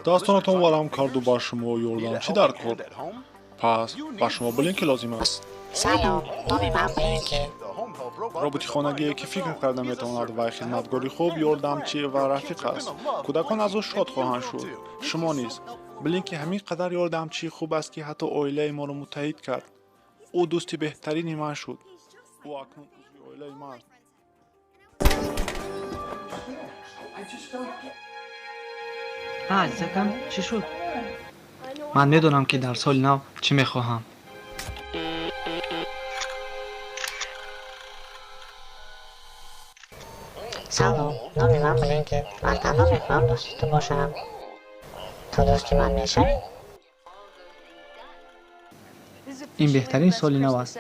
Дастонатон варам карду ба шумо ёрдамчӣ дар кор. Пас ба шумо Блинки лозим аст. Салом, номи ман Блинки. Роботи хонагие ки фикр карда метавонад, вай хизматгори хуб, ёрдамчӣ ва рафиқ аст. Кӯдакон аз ӯ шод хоҳанд шуд, шумо низ. Блинки ҳамин қадар ёрдамчии хуб аст, ки ҳатто оилаи моро муттаҳид кард. Ӯ дӯсти беҳтарини ман шуд. Ӯ акнун узви оилаи ман. Ҳа, азизакам, чӣ шуд? Ман медонам, ки дар соли нав чӣ мехоҳам. Салом, номи ман Блинки. Ман танҳо мехоҳам дӯсти ту бошам. Ту дӯсти ман мешавӣ? Ин беҳтарин соли нав аст.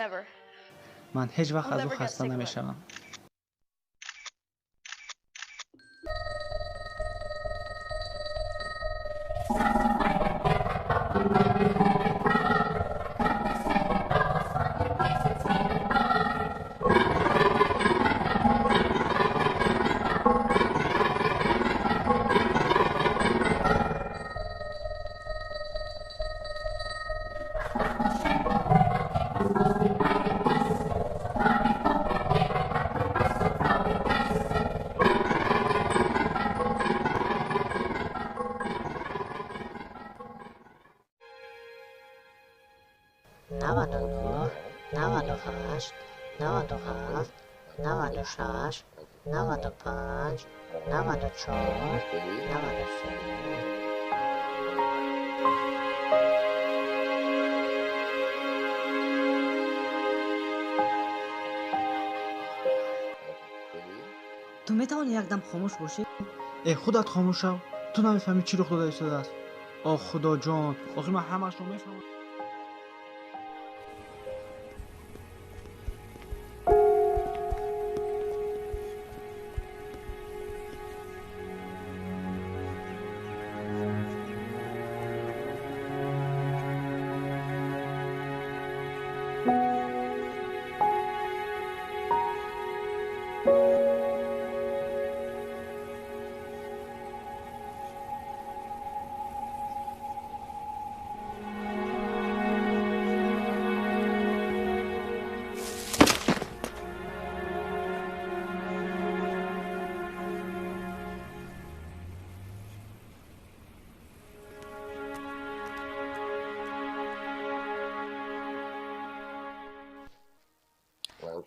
Ман ҳеҷ вақт аз ӯ хаста намешавам. 99, 98, 97, 96, 95, 94, 93. Ту метавонӣ якдам хомӯш бошӣ? Э, худат хомӯш шав. Ту намефаҳмӣ, чӣ рух дода истодааст. Ох, худоҷон, охир ман ҳамаашро мефаҳмам.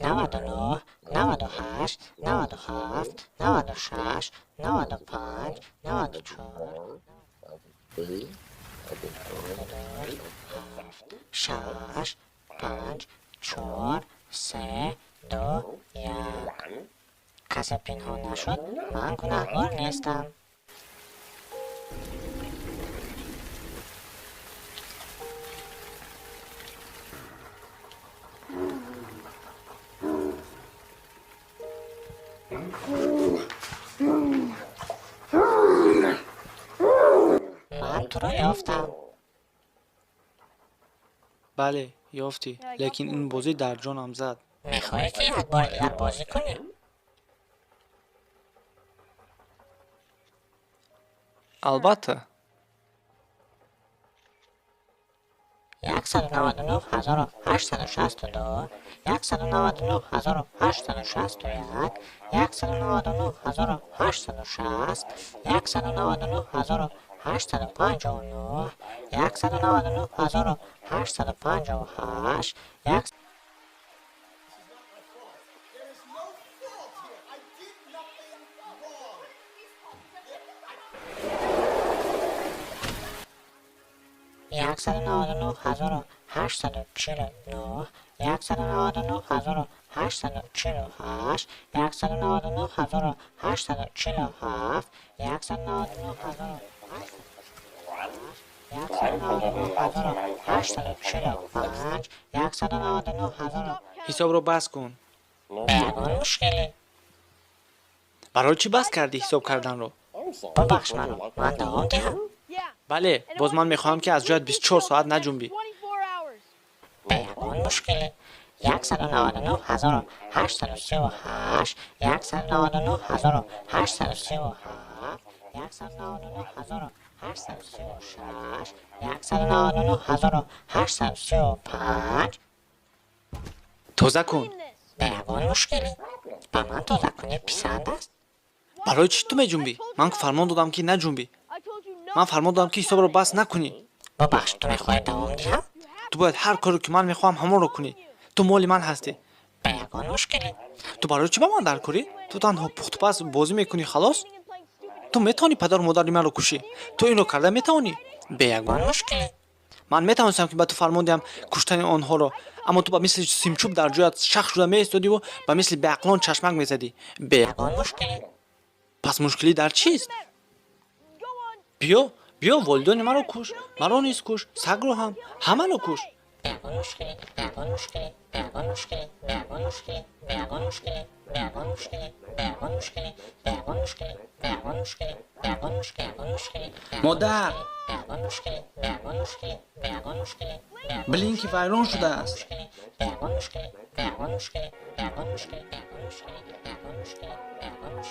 99, 98, 97, 96, 95, 94, 6, 5, 4, 3, 2, 1. Касе пинҳон нашуд, ман гунаҳкор нестам. Ман туро ёфтам. Бале, ёфтӣ, лекин ин бозӣ дар ҷонам зад. Мехоҳӣ, ки як бори дигар бозӣ кунем? Албатта. 199 862, 199 861, 199 860, 199 859, 199 858, 199 849, 199 848, 199 847, 199 845, 199 000. Ҳисобро бас кун. Ба ягон мушкилӣ. Барои чӣ бас кардӣ ҳисоб карданро? Бубахш маро, ман давом диҳам? Бале, боз ман мехоҳам, ки аз ҷоят 24 соат наҷунбӣ. Ба ягон мушкилӣ. 199 838, 199 837, 199. 836, 199835. Тоза кун. Бе ягон мушкилӣ. Ба ман тозакунӣ писанд аст. Барои чӣ ту меҷунбӣ? Ман фармон додам, ки наҷунбӣ. Ман фармон додам, ки ҳисобро бас накунӣ. Бубахш, ту мехоҳӣ давом диҳам? Ту бояд ҳар коре, ки ман мехоҳам, ҳамонро кунӣ. Ту моли ман ҳастӣ. Бе ягон мушкилӣ. Ту барои чӣ ба ман даркорӣ? Ту танҳо пухтупаз бозӣ мекунӣ, халос. Ту метавонӣ падару модари маро кушӣ. Ту инро карда метавонӣ. Бе ягон мушкилӣ. Ман метавонистам, ки ба ту фармон диҳам куштани онҳоро, аммо ту ба мисли симчӯб дар ҷоят шах шуда меистодиву ба мисли беақлон чашмак мезадӣ. Бе ягон мушкилӣ. Пас мушкилӣ дар чист? Биё, биё, волидони маро куш, маро низ куш, сагро ҳам, ҳамаро куш. Бе ягон мушкилӣ, бе ягон мушкилӣ, бе ягон мушкилӣ, бе ягон мушкилӣ, бе ягон мушкилӣ, бе ягон мушкилӣ, бе ягон мушкилӣ, бе ягон мушкилӣ, бе ягон мушкилӣ, бе ягон мушкилӣ, ягон мушкилӣ, Модар! бе ягон мушкилӣ, бе ягон мушкилӣ, бе ягон мушкилӣ, бе ягон Блинки вайрон шудааст. мушкилӣ, бе ягон мушкилӣ, бе ягон мушкилӣ, бе ягон мушкилӣ, бе ягон мушкилӣ, бе ягон мушкилӣ, бе ягон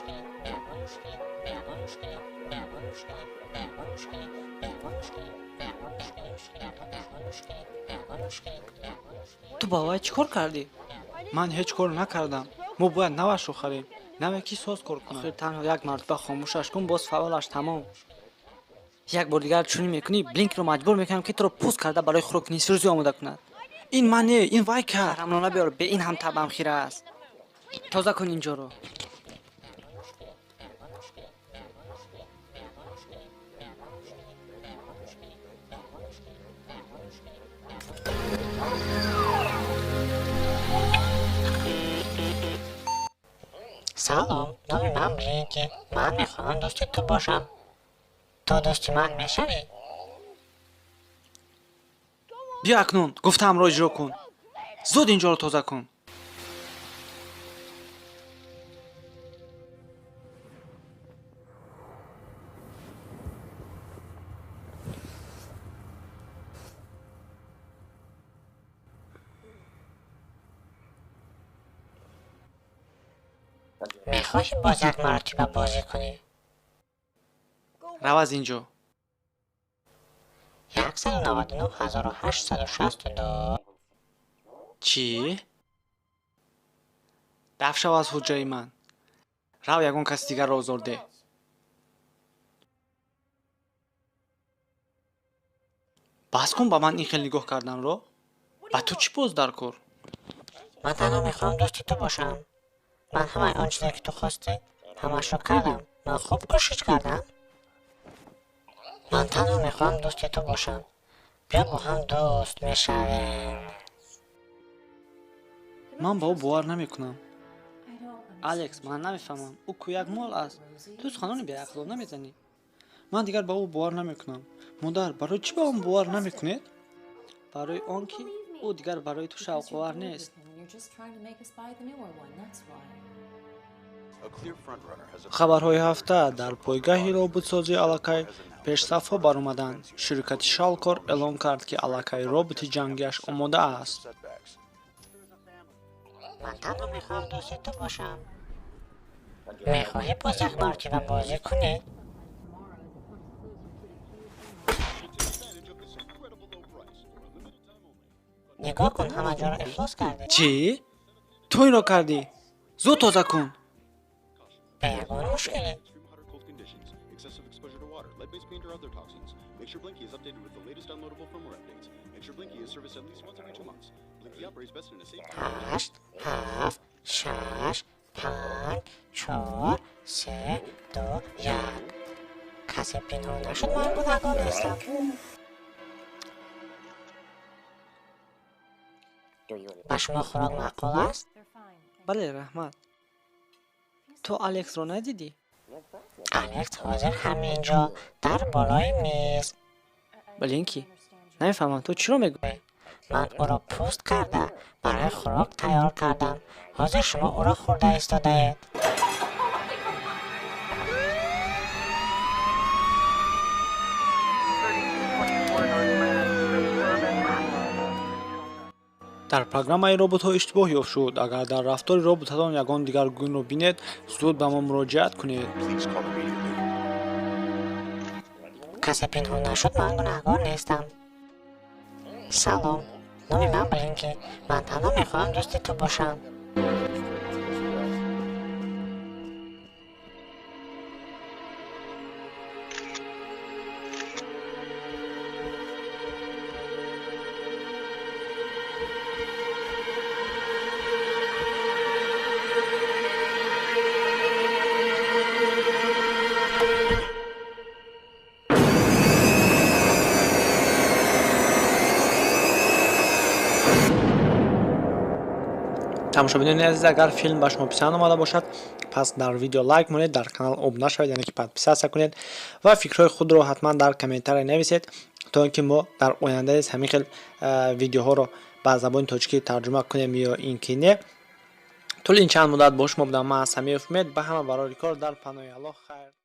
мушкилӣ, бе ягон мушкилӣ, бе ягон мушкилӣ, бе ягон мушкилӣ, бе ягон мушкилӣ, бе ягон мушкилӣ, бе ягон мушкилӣ, бе ягон мушкилӣ, бе ягон мушкилӣ, бе ягон мушкилӣ. Ту ба вай чӣ кор кардӣ? Ман ҳеҷ кор накардам. Мо бояд навашро харем, наве ки соз кор кунад. Охир танҳо як маротиба хомӯшаш кун, боз фаъолаш тамом. Як бор дигар чунин мекунӣ, Блинкиро маҷбур мекунам, ки туро пӯст карда барои хӯроки нисфирӯзӣ омода кунад. Ин ман не, ин вай кард. Ҳамро набиёр, бе ин ҳам табъам хира аст. Тоза кун инҷоро. Салом, номи ман Блинки. Ман мехоҳам дӯсти ту бошам. Ту дӯсти ман мешавӣ? Биё акнун, гуфтаамро иҷро кун. Зуд инҷоро тоза кун. Мехоҳӣ боз як маротиба бозӣ кунӣ? Рав аз инҷо. 199862. Чӣ? Даф шав аз ҳуҷраи ман. Рав, ягон каси дигарро озор деҳ. Бас кун ба ман ин хел нигоҳ карданро. Ба ту чӣ боз дар кор? Ман танҳо мехоҳам дӯсти ту бошам. Ман ҳамаи он чизе, ки ту хостӣ, ҳамаашро кардам. Ман хуб кӯшиш кардам. Ман танҳо мехоҳам дӯсти ту бошам. Биё, бо ҳам дӯст мешавем. Ман ба ӯ бовар намекунам. Алекс, ман намефаҳмам. Ӯ ку як мол аст. Ту суханони беақлона намезанӣ. Ман дигар ба ӯ бовар намекунам. Модар, барои чӣ ба он бовар намекунед? Барои он ки ӯ дигар барои ту шавқовар нест. Хабарҳои ҳафта: дар пойгаҳи роботсозӣ аллакай пешсафҳо баромаданд. Ширкати Шалкор эълон кард, ки аллакай роботи ҷангиаш омода аст. Ман танҳо мехоҳам дӯсти ту бошам. Мехоҳӣ боз як маротиба бозӣ кунӣ? Нигоҳ кун, ҳама ҷоро ифлос кардӣ. Чӣ? Ту инро кардӣ? Зуд тоза кун. Бе ягон мушкилӣ. Excessive exposure to water, lead-based paint, or other toxins. Make sure Blinky is updated with the latest downloadable firmware updates. Make sure Blinky is serviced at least once every 2 months. Blinky operates best in a safe. 8, 7, 6, 5, 4, 3, 2, 1. Касе пинҳон нашуд, ман гунаҳкор нестам. Ба шумо хӯрок маъқул аст? Бале, раҳмат. Ту Алексро надидӣ? Алекс ҳозир ҳамин ҷо, дар болои миз. Блинки, намефаҳмам, ту чиро мегӯӣ? Ман ӯро пӯст карда барои хӯрок тайёр кардам. Ҳозир шумо ӯро хӯрда истодаед. Дар программаи роботҳо иштибоҳ ёфт шуд. Агар дар рафтори роботатон ягон дигаргунро бинед, зуд ба мо муроҷиат кунед. касе пинҳон нашуд, ман гунаҳкор нестам. Салом, номи ман Блинки. Ман танҳо мехоҳам дӯсти ту бошам. Тамошобинони азиз, агар филм ба шумо писанд омада бошад, пас дар видео лайк монед, дар канал обуна шавед, яъне ки подписаться кунед ва фикрҳои худро ҳатман дар комментария нависед, то ин ки мо дар оянда низ ҳамин хел видеоҳоро ба забони тоҷикӣ тарҷума кунем ё ин ки не. Тӯли ин чанд муддат бо шумо будам ман, Самиев Умед. Ба ҳама барори кор, дар паноҳи Аллоҳ, хайр.